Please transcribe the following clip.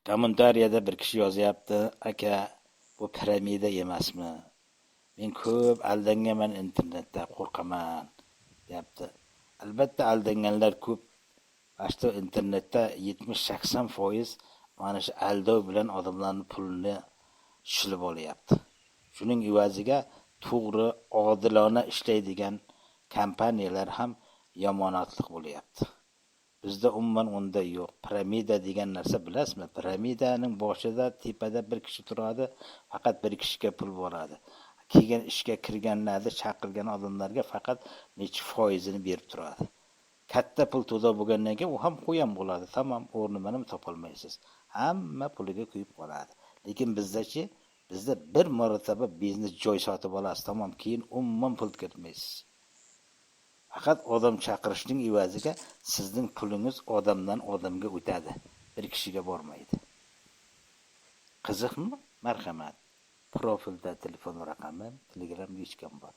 Kommentariyada bir kishi yozyapti: "Aka, bu piramida emasmi? Men ko'p aldanganman internetda, qo'rqaman", deyapti. Albatta aldanganlar ko'p. Mana internetda 70-80% mana shu aldov bilan odamlarning pulini shilib olyapti. Shuning evaziga to'g'ri, odilona ishlaydigan kompaniyalar ham yomonotliq bo'lyapti. Bizda umuman unday yo'q. Piramida degan narsa bilasizmi? Piramidaning boshida, tepada bir kishi turadi, faqat bir kishiga pul boradi. Keyin ishga kirganlarni, chaqirgan odamlarga faqat necha foizini berib turadi. Katta pul to'da bo'lgandan keyin u ham qo'yan bo'ladi. Tamom, o'rnini ham topolmaysiz. Hamma puliga kuyib qoladi. Lekin bizdachi, bizda bir marotaba biznes joy sotib olasiz, tamom, keyin umuman pul ketmaysiz. Faqat odam chaqirishning evaziga sizning pulingiz odamdan odamga o'tadi. Bir kishiga bormaydi. Qiziqmi? Marhamat. Profilda telefon raqami, Telegram личка m bor.